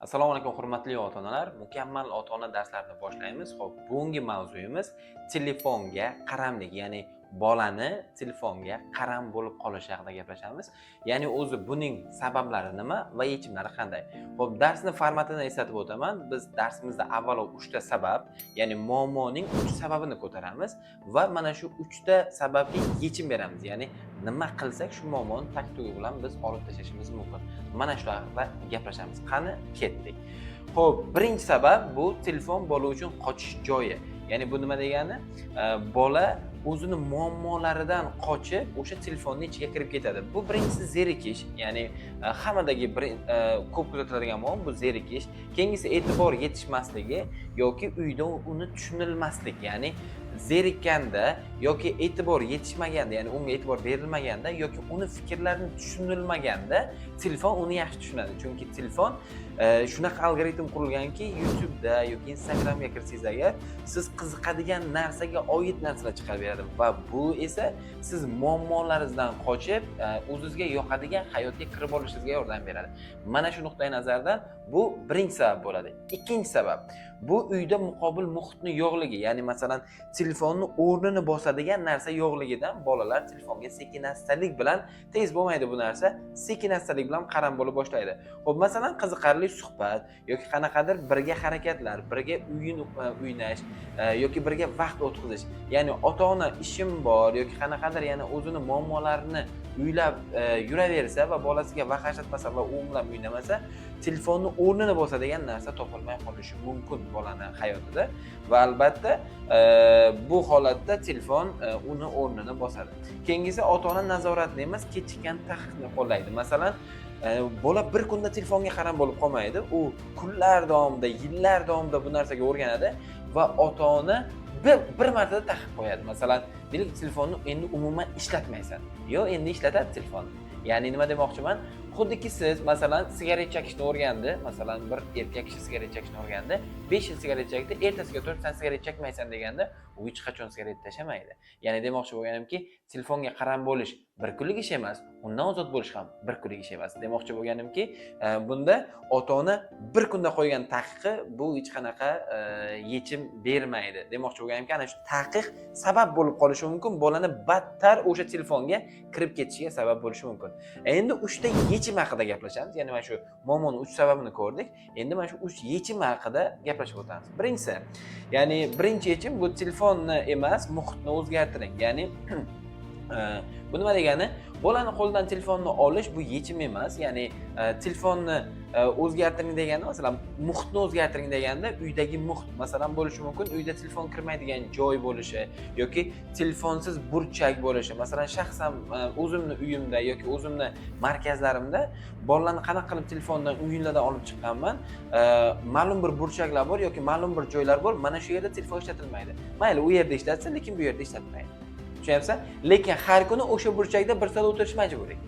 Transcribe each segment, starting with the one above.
Assalomu alaykum, hurmatli ota-onalar. Mukammal ota-ona darslarini boshlaymiz. Xo'p, bugungi mavzuyimiz telefonga qaramlik, ya'ni bolani telefonga qaram bo'lib qolishi haqida gaplashamiz. Ya'ni o'zi buning sabablari nima va yechimlari qanday? Xo'p, darsni formatini eslatib o'taman. Biz darsimizda avvalo 3 ta sabab, ya'ni muammoning 3 sababini ko'taramiz va mana shu 3 ta sababga yechim beramiz. Ya'ni nima qilsak, shu muammoni tag tugi bilan biz olib tashlashimiz mumkin. Mana shular haqida gaplashamiz. Qani, ketdik. Xo'p, birinchi sabab bu telefon bola uchun qochish joyi. Ya'ni bu nima degani? Bola o'zini muammolaridan qochib, o'sha telefonni ichiga kirib ketadi. Bu birinchisi zerikish, ya'ni hammadagi bir ko'p kuzatiladigan muammo bu zerikish. Keyingisi e'tibor yetishmasligi yoki uyda uni tushunilmaslik, ya'ni zerikkanda yoki e'tibor yetishmaganda, ya'ni unga e'tibor berilmaganda yoki uni fikrlarini tushunilmaganda telefon uni yaxshi tushunadi. Chunki telefon shunaqa algoritm qurilganki, YouTube'da yoki Instagramga kirsangiz agar, siz qiziqadigan narsaga oid narsalar chiqarib beradi va bu esa siz muammolaringizdan qochib, o'zizga yoqadigan hayotga kirib olishingizga yordam beradi. Mana shu nuqtai nazardan bu birinchi sabab bo'ladi. Ikkinchi sabab bu uyda muqobil muhitni yo'qligi, ya'ni masalan, telefonni o'rnini bosadigan narsa yo'qligidan bolalar telefonga sekin-astalik bilan, tez bo'lmaydi bu narsa, sekin-astalik bilan qaram bo'la boshlaydi. Xo'p, masalan, qiziqarli suhbat yoki qanaqadir birga harakatlar, birga o'yin o'ynash yoki birga vaqt o'tkazish. Ya'ni ota-ona ishim bor yoki qanaqadir, yana o'zini muammolarini uylab yuraversa va bolasiga vaqt ajratmasa va u bilan o'ynamasa, telefonni o'rnini bosadigan narsa topilmay qolishi mumkin bolani hayotida va albatta bu holatda telefon uni o'rnini bosadi. Keyingisi ota-ona nazoratni emas, kechikkan taqiqni qo'llaydi. Masalan, bola bir kunda telefonga qaram bo'lib qolmaydi. U kunlar davomida, yillar davomida bu narsaga o'rganadi va ota-ona bir martada taqiq qo'yadi. Masalan, deylik, telefonni endi umuman ishlatmaysan. Yo'q, endi ishlatadi telefonni. Ya'ni nima demoqchiman? Xuddiki siz, masalan, sigaret chekishni o'rgandi, masalan, bir erkak kishi sigaret chekishni o'rgandi, 5 yil sigaret chekdi, ertasiga turib sen sigaret chekmaysan deganda, u hech qachon sigaret tashlamaydi. Ya'ni demoqchi bo'lganimki, telefonga qaram bo'lish bir kunlik ish emas, undan ozod bo'lish ham bir kunlik ish emas. Demoqchi bo'lganimki, bunda ota-ona bir kunda qo'ygan taqiqi bu hech qanaqa yechim bermaydi. Demoqchi bo'lganimki, ana shu taqiq sabab bo'lib qolishi mumkin, bolani battar o'sha telefonga kirib ketishiga sabab bo'lishi mumkin. Endi uchta yechim haqida gaplashamiz. Ya'ni mana shu muammoni uch sababini ko'rdik. Endi mana shu uch yechim haqida gaplashib o'tamiz. Birinchisi, ya'ni birinchi yechim bu telefonni emas, muhitni o'zgartiring. Ya'ni bu nima degani? Bolani qo'lidan telefonni olish bu yechim emas. Ya'ni telefonni o'zgartiring deganda, masalan, muhitni o'zgartiring deganda, uydagi muhit, masalan, bo'lishi mumkin, uyda telefon kirmaydigan joy bo'lishi yoki telefonsiz burchak bo'lishi. Masalan, shaxsan o'zimni uyimda yoki o'zimni markazlarimda bolalarni qanaqa qilib telefondan, o'yinlardan olib chiqqanman. Ma'lum bir burchaklar bor yoki ma'lum bir joylar bor. Mana shu yerda telefon ishlatilmaydi. Mayli, u yerda ishlatsin, lekin bu yerda ishlatmaydi. Tushunyapsan? Lekin har kuni o'sha burchakda bir soat o'tirish majburiy.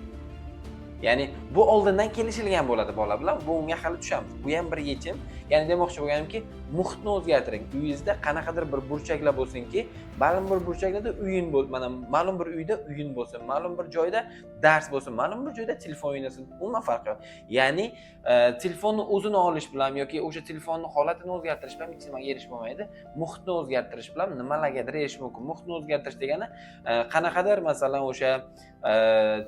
Ya'ni bu oldindan kelishilgan bo'ladi bola bilan. Bu unga hali tushamiz. Bu ham bir yechim. Ya'ni demoqchi bo'lganimki, muhitni o'zgartiring. Uyingizda qanaqadir bir burchaklar bo'lsinki, ma'lum bir burchaklarda o'yin bo'l, mana ma'lum bir uyda o'yin bo'lsin, ma'lum bir joyda dars bo'lsin, ma'lum bir joyda telefon o'ynasin. Umuman farqi yo'q. Ya'ni telefonni o'zini olish bilan yoki o'sha telefonni holatini o'zgartirish bilan hech nimaga erishib bo'lmaydi. Muhitni o'zgartirish bilan nimalargadir erishish mumkin. Muhitni o'zgartirish degani qanaqadir, masalan, o'sha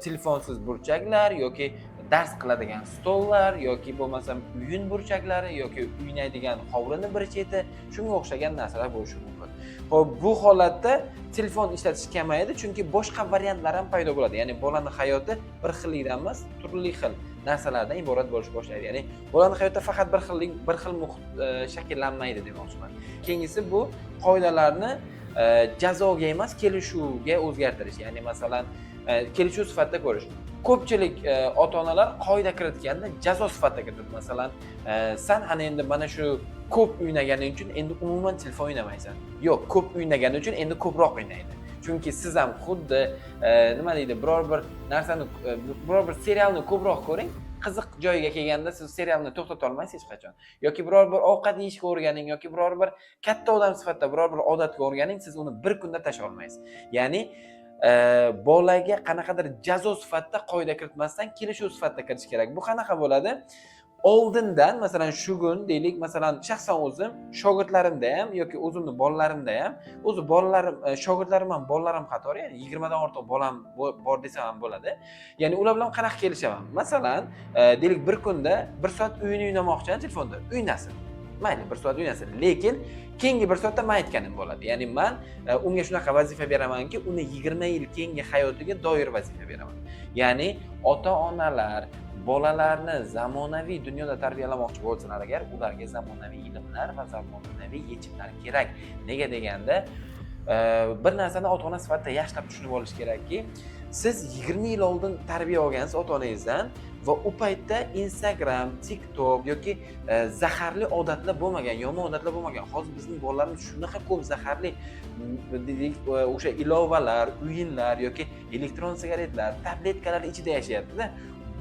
telefonsiz burchaklar yoki dars qiladigan stollar yoki bo'lmasam o'yin burchaklari yoki o'ynaydigan hovlini bir cheti, shunga o'xshagan narsalar bo'lishi mumkin. Xo'p, bu holatda telefon ishlatish kamayadi, chunki boshqa variantlar ham paydo bo'ladi. Ya'ni bolani hayoti bir xillikdan emas, turli xil narsalardan iborat bo'lish boshlaydi. Ya'ni bolani hayotida faqat bir xillik, bir xil muhit shakllanmaydi demoqchiman. Keyingisi bu qoidalarni jazoga emas, kelishuvga o'zgartirish. Ya'ni masalan, kelishuv sifatida ko'rish. Ko'pchilik ota-onalar qoida kiritganda jazo sifatida kiritadi. Masalan, san ana endi mana shu ko'p o'ynaganing uchun endi umuman telefon o'ynamaysan. Yo'q, ko'p o'ynagani uchun endi ko'proq o'ynaydi. Chunki siz ham xuddi nima deydi, biror bir narsani, biror bir serialni ko'proq ko'ring, qiziq joyiga kelganda siz serialni to'xtata olmaysiz hech qachon. Yoki biror bir ovqat yeyishga o'rganing yoki biror bir katta odam sifatida biror bir odatga o'rganing, siz uni bir kunda tashlay olmaysiz. Ya'ni bolaga qanaqadir jazo sifatida qoida kiritmasdan, kelishuv sifatida kiritish kerak. Bu qanaqa bo'ladi? Oldindan, masalan, shu kun deylik, masalan, shaxsan o'zim shogirdlarimda ham yoki o'zimni bolalarimda ham, o'zi bolalarim, shogirdlarim ham bolalarim qatori, ya'ni 20dan ortiq bolam bor desam ham bo'ladi. Ya'ni ular bilan qanaqa kelishaman? Masalan, deylik, bir kunda bir soat o'yin o'ynamoqchi telefonda, o'ynasin. Mayli, bir soat o'ynasin, lekin keyingi bir soatda man aytganim bo'ladi. Ya'ni man unga shunaqa vazifa beramanki, uni 20 yil keyingi hayotiga doir vazifa beraman. Ya'ni ota onalar bolalarni zamonaviy dunyoda tarbiyalamoqchi bo'lsalar agar, ularga zamonaviy ilmlar va zamonaviy yechimlar kerak. Nega deganda, bir narsani ota ona sifatida yaxshilab tushunib olish kerakki, siz 20 yil oldin tarbiya olgansiz ota onangizdan va u paytda Instagram, TikTok yoki zaharli odatlar bo'lmagan, yomon odatlar bo'lmagan. Hozir bizning bolalarimiz shunaqa ko'p zaharli, deylik, o'sha ilovalar, o'yinlar yoki elektron sigaretlar, tabletkalar ichida yashayaptida.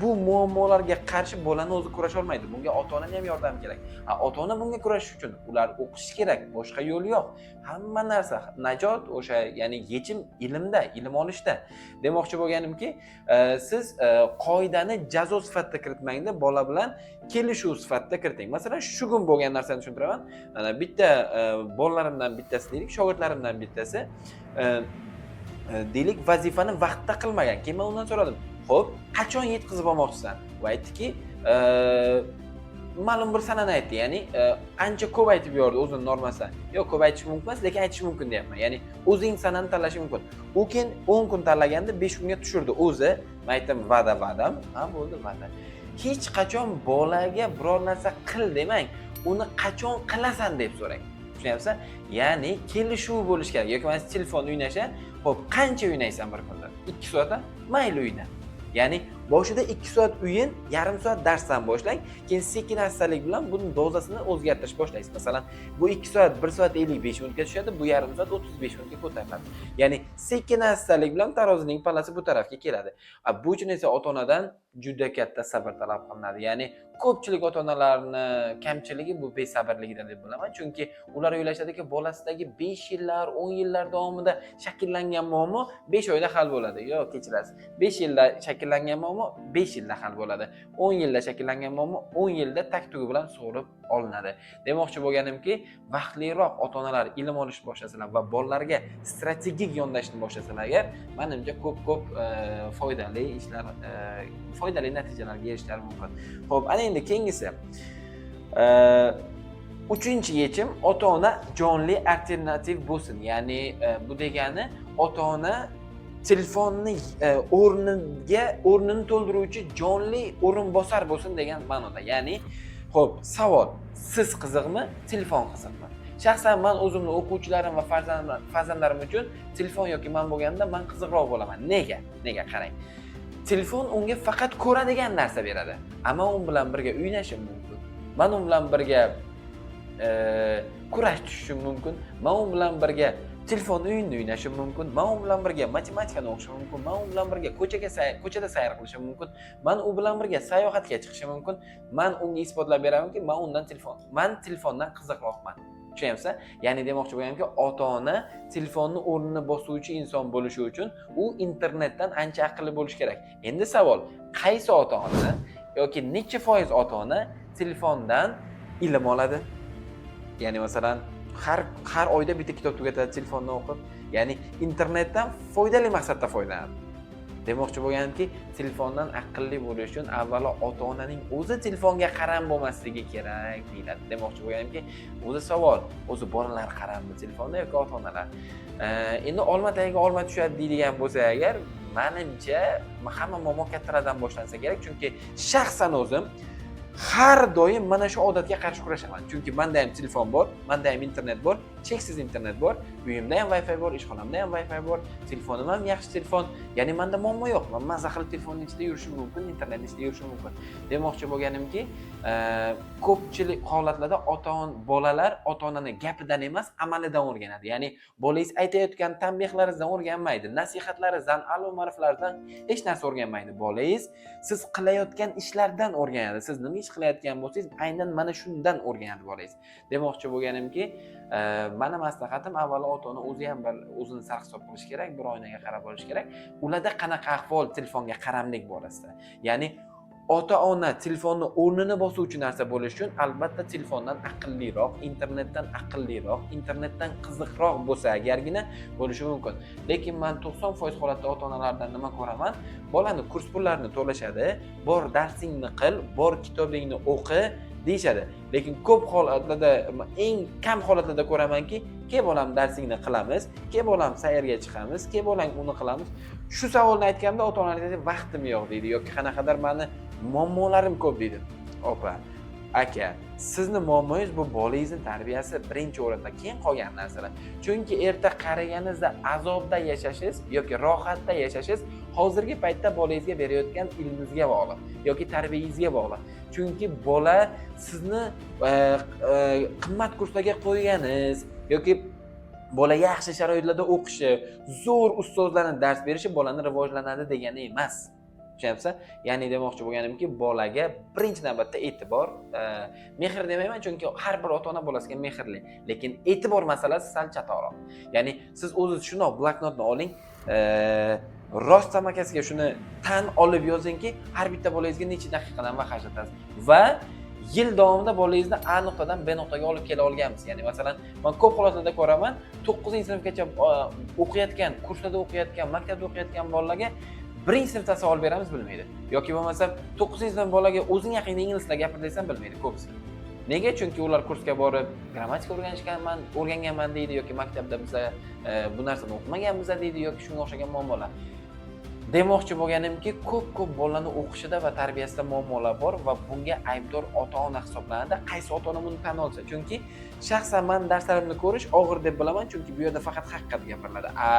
Bu muammolarga qarshi bolani o'zi kurasha olmaydi. Bunga ota onani ham yordami kerak. Ota ona bunga kurashish uchun ular o'qishi kerak, boshqa yo'l yo'q. Hamma narsa, najot o'sha, ya'ni yechim ilmda, ilm olishda. Demoqchi bo'lganimki, siz qoidani jazo sifatida kiritmangda, bola bilan kelishuv sifatida kiriting. Masalan, shu kun bo'lgan narsani tushuntiraman. Mana bitta bolalarimdan bittasi deylik, shogirdlarimdan bittasi, deylik, vazifani vaqtida qilmagan. Keyin men undan so'radim: "Xo'p, qachon yetkazib olmoqchisan?" Va aytdiki, ma'lum bir sanani aytdi, ya'ni ancha ko'p aytib yubordi o'zini normasidan. Yo'q, ko'p aytish mumkin emas, lekin aytish mumkin deyapman. Ya'ni o'zing sanani tanlashing mumkin. U keyin 10 kun tanlaganda 5 kunga tushirdi o'zi. Men aytdim: "Va'da, va'dam." Ha, bo'ldi, va'da. Hech qachon bolaga biror narsa qil demang, uni qachon qilasan deb so'rang. Tushunyapsiz? Ya'ni kelishuv bo'lishi kerak. Yoki mana telefon o'ynasha, xo'p, qancha o'ynaysan bir kunda? 2 soat? Mayli, o'yna. Ya'ni boshida 2 soat o'yin, yarim soat darsdan boshlang, keyin sekin astalik bilan buni dozasini o'zgartirish boshlaysiz. Masalan, bu 2 soat 1 soat 55 minutga tushadi, bu yarim soat 35 minutga ko'tariladi. Ya'ni sekin astalik bilan tarozining pallasi bu tarafga keladi. Bu uchun esa ota-onadan juda katta sabr talab qilinadi. Ya'ni ko'pchilik ota-onalarni kamchiligi bu besabrligidan deb bilaman. Chunki ular o'ylashadiki, bolasidagi 5 yillar, 10 yillar davomida shakllangan muammo 5 oyda hal bo'ladi. Yo'q, kechirasiz. 5 yilda shakllangan muammo 5 yilda hal bo'ladi. 10 yilda shakllangan muammo 10 yilda tag-tugi bilan sug'urib olinadi. Demoqchi bo'lganimki, vaqtliroq ota-onalar ilm olishni boshlasalar va bolalarga strategik yondashishni boshlasalar agar, manimcha ko'p-ko'p foydali ishlar, foydali natijalarga erishishlari mumkin. Xo'p, ana endi keyingisi. Uchinchi yechim: ota-ona jonli alternativ bo'lsin. Ya'ni bu degani ota-ona telefonni o'rnini to'ldiruvchi jonli o'rinbosar bo'lsin degan ma'noda. Ya'ni, xo'p, savol: siz qiziqmi, telefon qiziqmi? Shaxsan man o'zimni o'quvchilarim va farzandlarim uchun telefon yoki man bo'lganda man qiziqroq bo'laman. Nega? Nega? Qarang. Telefon unga faqat ko'radigan narsa beradi. Ammo u bilan birga o'ynashim mumkin. Man u bilan birga kurash tushishim mumkin. Man u bilan birga telefon o'yinini o'ynashim mumkin. Man u bilan birga matematikani o'qishim mumkin. Man u bilan birga ko'chada sayr qilishim mumkin. Man u bilan birga sayohatga chiqishim mumkin. Man unga isbotlab beramanki, man telefondan qiziqroqman. Tushunyapsiz? Ya'ni demoqchi bo'lganimki, ota-ona telefonni o'rnini bosuvchi inson bo'lishi uchun u internetdan ancha aqlli bo'lishi kerak. Endi savol: qaysi ota-ona yoki necha foiz ota-ona telefondan ilm oladi? Ya'ni masalan, har oyda bitta kitob tugatadi telefondan o'qib, ya'ni internetdan foydali maqsadda foydalanadi. Demoqchi bo'lganimki, telefondan aqlli bo'lish uchun avvalo ota-onaning o'zi telefonga qaram bo'lmasligi kerak deyiladi. Demoqchi bo'lganimki, o'zi savol: o'zi bolalar qarammi telefonda yoki ota-onalar? Endi olma tagiga olma tushadi deydigan bo'lsa agar, manimcha hamma muammo kattalardan boshlansa kerak, chunki shaxsan o'zim har doim mana shu odatga qarshi kurashaman. Chunki menda ham telefon bor, menda ham internet bor, cheksiz internet bor, uyimda ham Wi-Fi bor, ishxonamda ham Wi-Fi bor, telefonim ham yaxshi telefon. Ya'ni menda muammo yo'q. Man maza qilib telefonni ichida yurishim mumkin, internetni ichida yurishim mumkin. Demoqchi bo'lganimki, ko'pchilik holatlarda bolalar ota-onani gapidan emas, amalidan o'rganadi. Ya'ni bolangiz aytayotgan tanbehlaringizdan o'rganmaydi, nasihatlaringizdan, a'lo ma'riflardan hech narsa o'rganmaydi. Bolangiz siz qilayotgan ishlardan o'rganadi. Siz nima ish qilayotgan bo'lsangiz, aynan mana shundan o'rganadi bolangiz. Demoqchi bo'lganimki, mani maslahatim, avvalo ota-ona o'zi ham bir o'zini sarhisob qilish kerak, bir oynaga qarab olish kerak. Ularda qanaqa ahvol telefonga qaramlik borasida. Ya'ni Ota-ona telefonni o'rnini bosuvchi narsa bo'lishi uchun albatta telefondan aqlliroq, internetdan aqlliroq, internetdan qiziqroq bo'lsa agargina bo'lishi mumkin. Lekin man 90% holatda ota-onalardan nima ko'raman? Bolani kurs pullarini to'lashadi, bor darsingni qil, bor kitobingni o'qi deyishadi. Lekin ko'p holatlarda, eng kam holatlarda ko'ramanki, kel bolam, darsingni qilamiz, kel bolam, sayrga chiqamiz, kel bolam, uni qilamiz. Shu savolni aytganimda ota-onalar aytadi, vaqtim yo'q deydi yoki qanaqadir mani muammolarim ko'p deydi. Opa, aka, sizni muammoyingiz bu bolangizni tarbiyasi birinchi o'rinda, keyin qolgan narsalar. Chunki erta qariganingizda azobda yashashingiz yoki rohatda yashashingiz hozirgi paytda bolangizga berayotgan ilmingizga bog'liq yoki tarbiyangizga bog'liq. Chunki bola sizni qimmat kurslarga qo'yganingiz yoki bola yaxshi sharoitlarda o'qishi, zo'r ustozlarni dars berishi bolani rivojlanadi degani emas. Tushunyapsiz? Ya'ni demoqchi bo'lganimki, bolaga birinchi navbatda e'tibor, mehr demayman, chunki har bir ota-ona bolasiga mehrli, lekin e'tibor masalasi sal chatoqroq. Ya'ni siz o'zingiz shundoq bloknotni oling, rost amakasiga shuni tan olib yozingki, har bitta bolangizga necha daqiqadan vaqt ajratasiz va yil davomida bolangizni A nuqtadan B nuqtaga olib kela olganmisiz. Ya'ni masalan, man ko'p holatlarda ko'raman, 9-sinfgacha o'qiyotgan, kurslarda o'qiyotgan, maktabda o'qiyotgan bolalarga birinchi sinfda savol beramiz, bilmaydi. Yoki bo'lmasa 9-sinf bolaga o'zing yaqinda ingliz tilida gapir desam, bilmaydi ko'pisi. Nega? Chunki ular kursga borib grammatika o'rganishganman, o'rganganman deydi yoki maktabda biza bu narsani o'qimaganmiz deydi yoki shunga o'xshagan muammolar. Demoqchi bo'lganimki, ko'p-ko'p bolalarni o'qishida va tarbiyasida muammolar bor va bunga aybdor ota-ona hisoblanadi. Qaysi ota-ona buni tan olsa? Chunki shaxsan man darslarimni ko'rish og'ir deb bilaman, chunki bu yerda faqat haqiqat gapiriladi. A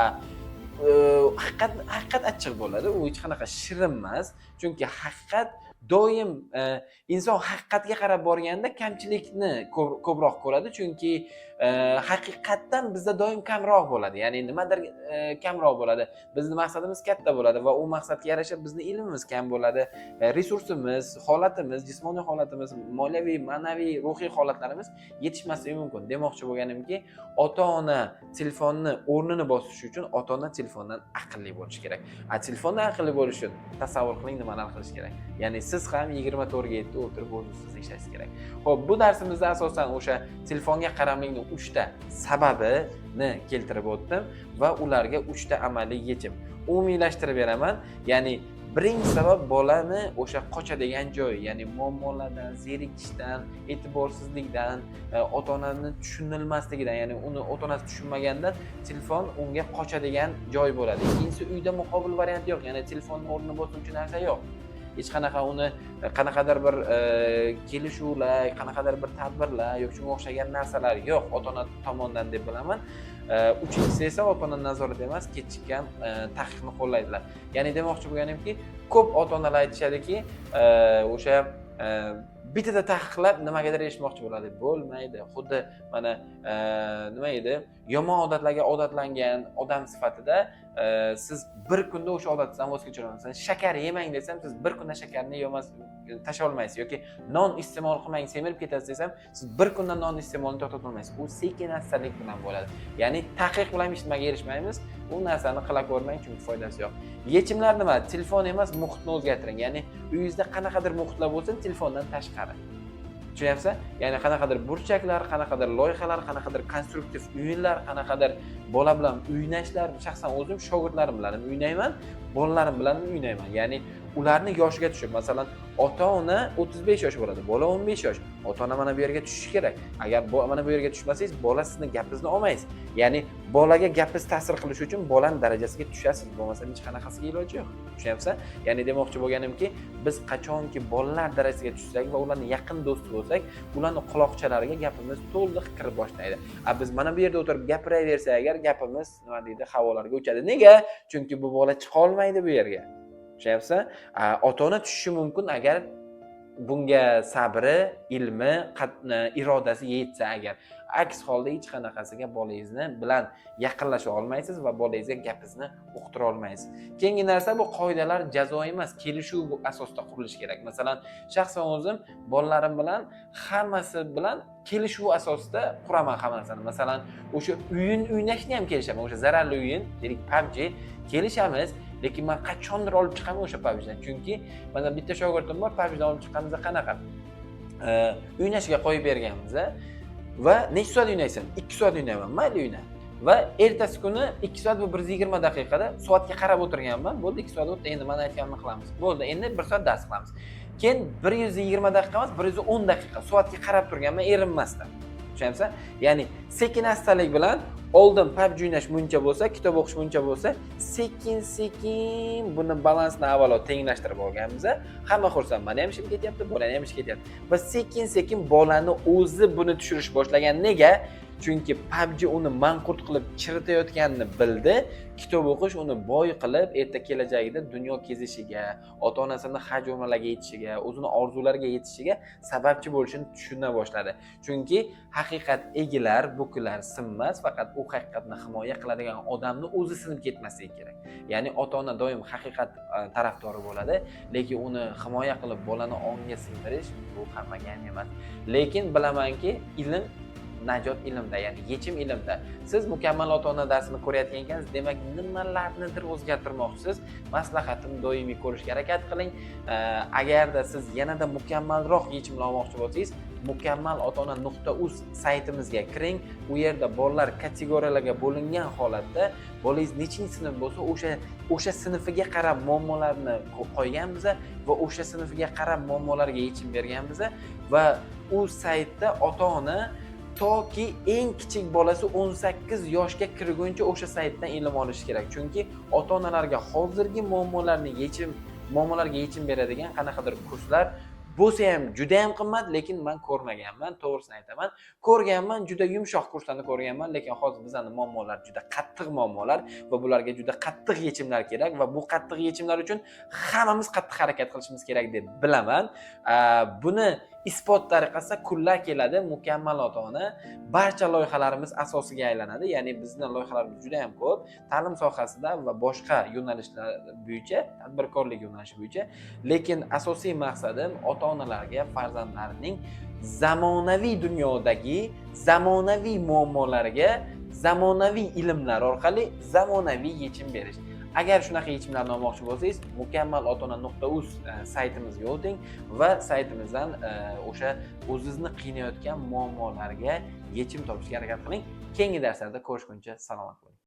haqiqat haqiqat achchiq bo'ladi, u hech qanaqa shirin emas. Chunki haqiqat doim inson haqiqatga qarab borganda kamchilikni ko'proq ko'radi, chunki haqiqatdan bizda doim kamroq bo'ladi. Ya'ni nimadir kamroq bo'ladi. Bizni maqsadimiz katta bo'ladi va u maqsadga yarasha bizni ilmimiz kam bo'ladi. Resursimiz, holatimiz, jismoniy holatimiz, moliyaviy, ma'naviy, ruhiy holatlarimiz yetishmasligi mumkin. Demoqchi bo'lganimki, ota-ona telefonni o'rnini bosish uchun ota-ona telefondan aqlli bo'lishi kerak. A telefondan aqlli bo'lish uchun tasavvur qiling, nimalar qilish kerak. Ya'ni siz ham 24 ga 7 o'tirib o'z ustida ishlashingiz kerak. Xo'p, bu darsimizda asosan o'sha telefonga qaramlikni 3 ta sababini keltirib o'tdim va ularga 3 ta amaliy yechim umumiylashtirib beraman. Ya'ni birinchi sabab bolani o'sha qochadigan joyi, ya'ni muammolardan, zerikishdan, e'tiborsizlikdan, ota-onani tushunilmasligidan, ya'ni uni ota-onasi tushunmagandan telefon unga qochadigan joy bo'ladi. Ikkinchisi, uyda muqobil variant yo'q, ya'ni telefonni o'rnini bosuvchi narsa yo'q. Hech qanaqa uni qanaqadir bir kelishuvlar, qanaqadir bir tadbirlar yoki shunga o'xshagan narsalar yo'q ota-ona tomonidan deb bilaman. Uchinchisi esa ota-ona nazorati emas, kechikkan taqiqni qo'llaydilar. Ya'ni demoqchi bo'lganimki, ko'p ota-onalar aytishadiki, o'sha bittada taqiqlab nimagadir erishmoqchi bo'ladi. Bo'lmaydi. Xuddi mana nima edi? Yomon odatlarga odatlangan odam sifatida siz bir kunda o'sha odatdan voz kecha olmaysiz. Shakar yemang desam, siz bir kunda shakarni yemas tashlay olmaysiz yoki non iste'mol qilmang, semirib ketasiz desam, siz bir kunda non iste'molini to'xtata olmaysiz. U sekin astalik bilan bo'ladi. Ya'ni taqiq bilan hech nimaga erishmaymiz. U narsani qila ko'rmang, chunki foydasi yo'q. Yechimlar nima? Telefon emas, muhitni o'zgartiring. Ya'ni uyingizda qanaqadir muhitlar bo'lsin telefondan tashqari. Tushunyapsiz? Ya'ni qanaqadir burchaklar, qanaqadir loyihalar, qanaqadir konstruktiv o'yinlar, qanaqadir bola bilan o'ynashlar. Shaxsan o'zim shogirdlarim bilan ham o'ynayman, bolalarim bilan ham o'ynayman. Ya'ni ularni yoshiga tushib, masalan, ota-ona 35 yosh bo'ladi, bola 15 yosh. Ota-ona mana bu yerga tushishi kerak. Agar mana bu yerga tushmasangiz, bola sizni gapingizni olmaysiz. Ya'ni bolaga gapingiz ta'sir qilishi uchun bolani darajasiga tushasiz, bo'lmasa hech qanaqasiga iloji yo'q. Tushunyapsiz? Ya'ni demoqchi bo'lganimki, biz qachonki bolalar darajasiga tushsak va ularni yaqin do'sti bo'lsak, ularni quloqchalariga gapimiz to'liq kirib boshlaydi. A biz mana bu yerda o'tirib gapiraversak agar, gapimiz nima deydi, havolarga uchadi. Nega? Chunki bu bola chiqa olmaydi bu yerga. Tushunyapsiz? Ota-ona tushishi mumkin agar bunga sabri, ilmi, irodasi yetsa agar. Aks holda hech qanaqasiga bolangizni bilan yaqinlasha olmaysiz va bolangizga gapingizni uqtira olmaysiz. Keyingi narsa, bu qoidalar jazo emas, kelishuv asosida qurilishi kerak. Masalan, shaxsan o'zim bolalarim bilan, hammasi bilan kelishuv asosida quraman hamma narsani. Masalan, o'sha o'yin o'ynashni ham kelishaman. O'sha zararli o'yin, deylik, PUBG kelishamiz. Lekin man qachondir olib chiqaman o'sha PUBGdan. Chunki mana bitta shogirdim bor, PUBGdan olib chiqqanimizda qanaqa? O'ynashga qo'yib berganmiz va necha soat o'ynaysan? 2 soat o'ynayman. Mayli, o'yna. Va ertasi kuni 2 soat va 120 daqiqada soatga qarab o'tirganman. Bo'ldi, 2 soat o'tdi, endi mana aytganimni qilamiz. Bo'ldi, endi 1 soat dars qilamiz. Keyin 120 daqiqa emas, 110 daqiqa soatga qarab turganman erinmasdan. Tushunyapsan? Ya'ni sekin astalik bilan oldin PUBG o'ynash muncha bo'lsa, kitob o'qish muncha bo'lsa, sekin sekin buni balansni avvalo tenglashtirib olganmiz. Hamma xursand, mani ham ishim ketyapti, bolani ham ishi ketyapti. Va sekin sekin bolani o'zi buni tushirish boshlagan. Nega? Chunki PUBG uni manqurt qilib chiritayotganini bildi. Kitob o'qish uni boy qilib, erta kelajagida dunyo kezishiga, ota-onasini haj umralarga yetishiga, o'zini orzulariga yetishiga sababchi bo'lishini tushuna boshladi. Chunki haqiqat egilar, bukilar, sinmas, faqat u haqiqatni himoya qiladigan odamni o'zi sinib ketmasligi kerak. Ya'ni ota-ona doim haqiqat tarafdori bo'ladi, lekin uni himoya qilib bolani ongiga singdirish bu hammaga ham emas. Lekin bilamanki, ilm najot ilmda, ya'ni yechim ilmda. Siz mukammal ota-ona darsini ko'rayotgan ekansiz, demak nimalarnidir o'zgartirmoqchisiz. Maslahatim, doimiy ko'rishga harakat qiling. Agarda siz yanada mukammalroq yechimlar olmoqchi bo'lsangiz, mukammalota-ona.uz saytimizga kiring. U yerda bolalar kategoriyalarga bo'lingan holatda bolangiz nechinchi sinf bo'lsa, o'sha sinfiga qarab muammolarni qo'yganmiz va o'sha sinfiga qarab muammolarga yechim berganmiz va u saytda ota-ona toki eng kichik bolasi 18 yoshga kirguncha o'sha saytdan ilm olishi kerak. Chunki ota-onalarga hozirgi muammolarga yechim beradigan qanaqadir kurslar bo'lsa ham juda ham qimmat, lekin man ko'rmaganman, to'g'risini aytaman. Ko'rganman, juda yumshoq kurslarni ko'rganman, lekin hozir bizani muammolar juda qattiq muammolar va bularga juda qattiq yechimlar kerak va bu qattiq yechimlar uchun hammamiz qattiq harakat qilishimiz kerak deb bilaman. Buni isbot tariqasida kunlar keladi, mukammal ota-ona barcha loyihalarimiz asosiga aylanadi. Ya'ni bizni loyihalarimiz juda ham ko'p ta'lim sohasida va boshqa yo'nalishlar bo'yicha, tadbirkorlik yo'nalishi bo'yicha, lekin asosiy maqsadim ota-onalarga farzandlarining zamonaviy dunyodagi zamonaviy muammolarga zamonaviy ilmlar orqali zamonaviy yechim berish. Agar shunaqa yechimlarni olmoqchi bo'lsangiz, mukammalota-ona.uz saytimizga o'ting va saytimizdan o'sha o'zizni qiynayotgan muammolarga yechim topishga harakat qiling. Keyingi darslarda ko'rishguncha salomat bo'ling.